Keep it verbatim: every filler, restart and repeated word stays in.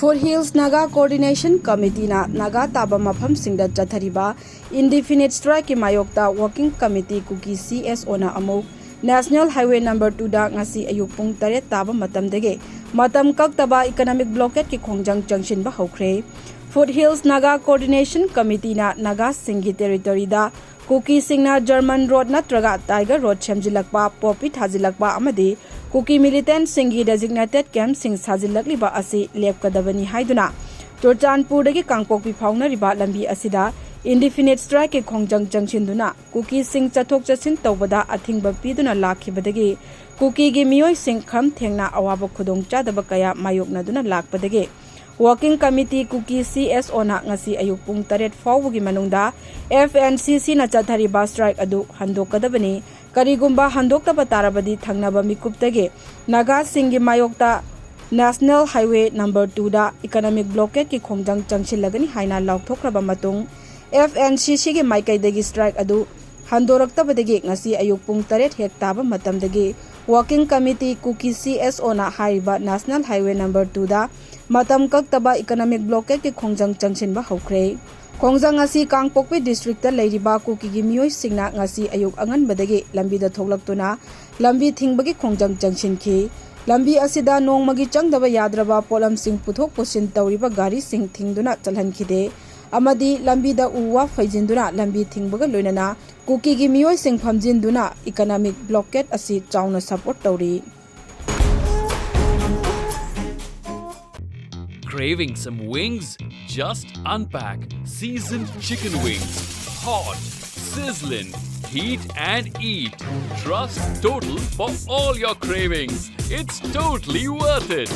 Foot Hills Naga Coordination Committeeꯅ Naga ꯇꯥꯕ ꯃꯐꯝꯁꯤꯡꯗ ꯆꯠꯊꯔꯤꯕ indefinite strikeꯀꯤ ꯃꯥꯌꯣꯛꯇ Working Committee ꯀꯨꯀꯤ CSOꯅ ꯑꯃꯨꯛ National Highway number twoꯗ ꯉꯁꯤ ꯑꯌꯨꯛ ꯄꯨꯡ ꯇꯔꯦꯠ ꯇꯥꯕ ꯃꯇꯝꯗꯒꯤ ꯃꯇꯝ ꯀꯛꯇꯕ economic blockadeꯀꯤ ꯈꯣꯡꯖꯪ ꯆꯪꯁꯤꯟꯕ ꯍꯧꯈ꯭ꯔꯦ꯫ Foot Hills Naga Coordination Committeeꯅ ꯅꯥꯒꯥꯁꯤꯡꯒꯤ territoryꯗ ꯀꯨꯀꯤꯁꯤꯡꯅ German road ꯅꯠꯇ꯭ꯔꯒ Tiger road ꯁꯦꯝꯖꯤꯜꯂꯛꯄ, poppy ꯊꯥꯖꯤꯜꯂꯛꯄ ꯑꯃꯗꯤ ꯀꯨꯀꯤ militantꯁꯤꯡꯒꯤ designated campꯁꯤꯡ ꯁꯥꯖꯤꯜꯂꯛꯂꯤꯕ ꯑꯁꯤ ꯂꯦꯞꯀꯗꯕꯅꯤ ꯍꯥꯏꯗꯨꯅ ꯆꯨꯔꯆꯥꯟꯄꯨꯔꯗꯒꯤ ꯀꯥꯡꯄꯣꯛꯄꯤ ꯐꯥꯎꯅꯔꯤꯕ ꯂꯝꯕꯤ ꯑꯁꯤꯗ indefinite strikeꯀꯤ ꯈꯣꯡꯖꯪ ꯆꯪꯁꯤꯟꯗꯨꯅ ꯀꯨꯀꯤꯁꯤꯡ ꯆꯠꯊꯣꯛ ꯆꯠꯁꯤꯟ ꯇꯧꯕꯗ ꯑꯊꯤꯡꯕ ꯄꯤꯗꯨꯅ ꯂꯥꯛꯈꯤꯕꯗꯒꯤ ꯀꯨꯀꯤꯒꯤ ꯃꯤꯑꯣꯏꯁꯤꯡ ꯈꯝ ꯊꯦꯡꯅ ꯑꯋꯥꯕ ꯈꯨꯗꯣꯡꯆꯥꯗꯕ ꯀꯌꯥ ꯃꯥꯌꯣꯛꯅꯗꯨꯅ ꯂꯥꯛꯄꯗꯒꯤ Working Committee ꯀꯨꯀꯤ CSOꯅ ꯉꯁꯤ ꯑꯌꯨꯛ ꯄꯨꯡ ꯇꯔꯦꯠ ꯐꯥꯎꯕꯒꯤ ꯃꯅꯨꯡꯗ FNCCꯅ ꯆꯠꯊꯔꯤꯕ strike ꯑꯗꯨ ꯍꯟꯗꯣꯛꯀꯗꯕꯅꯤ꯫ ꯀꯔꯤꯒꯨꯝꯕ ꯍꯟꯗꯣꯛꯇꯕ ꯇꯥꯔꯕꯗꯤ ꯊꯪꯅꯕ ꯃꯤꯀꯨꯞꯇꯒꯤ ꯅꯥꯒꯥꯁꯤꯡꯒꯤ ꯃꯥꯌꯣꯛꯇ National Highway number twoꯗ economic blockadeꯀꯤ ꯈꯣꯡꯖꯪ ꯆꯪꯁꯤꯜꯂꯒꯅꯤ ꯍꯥꯏꯅ ꯂꯥꯎꯊꯣꯛꯈ꯭ꯔꯕ ꯃꯇꯨꯡ, FNCCꯒꯤ ꯃꯥꯏꯀꯩꯗꯒꯤ strike ꯑꯗꯨ ꯍꯟꯗꯣꯔꯛꯇꯕꯗꯒꯤ ꯉꯁꯤ ꯑꯌꯨꯛ ꯄꯨꯡ ꯇꯔꯦꯠ ꯍꯦꯛ ꯇꯥꯕ ꯃꯇꯝꯗꯒꯤ Working Committee ꯀꯨꯀꯤ CSOꯅ ꯍꯥꯏꯔꯤꯕ National Highway number twoꯗ ꯃꯇꯝ ꯀꯛꯇꯕ economic blockadeꯀꯤ ꯈꯣꯡꯖꯪ ꯆꯪꯁꯤꯟꯕ ꯍꯧꯈ꯭ꯔꯦ꯫ ꯈꯣꯡꯖꯪ ꯑꯁꯤ ꯀꯥꯡꯄꯣꯛꯄꯤ districtꯇ ꯂꯩꯔꯤꯕ ꯀꯨꯀꯤꯒꯤ ꯃꯤꯑꯣꯏꯁꯤꯡꯅ ꯉꯁꯤ ꯑꯌꯨꯛ ꯑꯉꯟꯕꯗꯒꯤ ꯂꯝꯕꯤꯗ ꯊꯣꯛꯂꯛꯇꯨꯅ ꯂꯝꯕꯤ ꯊꯤꯡꯕꯒꯤ ꯈꯣꯡꯖꯪ ꯆꯪꯁꯤꯟꯈꯤ꯫ ꯂꯝꯕꯤ ꯑꯁꯤꯗ ꯅꯣꯡꯃꯒꯤ ꯆꯪꯗꯕ ꯌꯥꯗ꯭ꯔꯕ ꯄꯣꯠꯂꯝꯁꯤꯡ ꯄꯨꯊꯣꯛ ꯄꯨꯁꯤꯟ ꯇꯧꯔꯤꯕ ꯒꯥꯔꯤꯁꯤꯡ ꯊꯤꯡꯗꯨꯅ ꯆꯠꯍꯟꯈꯤꯗꯦ ꯑꯃꯗꯤ ꯂꯝꯕꯤꯗ ꯎ ꯋꯥ ꯐꯩꯖꯤꯟꯗꯨꯅ ꯂꯝꯕꯤ ꯊꯤꯡꯕꯒ ꯂꯣꯏꯅꯅ ꯀꯨꯀꯤꯒꯤ ꯃꯤꯑꯣꯏꯁꯤꯡ ꯐꯝꯖꯤꯟꯗꯨꯅ economic blockade ꯑꯁꯤ ꯆꯥꯎꯅ support ꯇꯧꯔꯤ꯫ Craving some wings? Just unpack seasoned chicken wings. Hot, sizzling, heat and eat. Trust Total for all your cravings. It's totally worth it.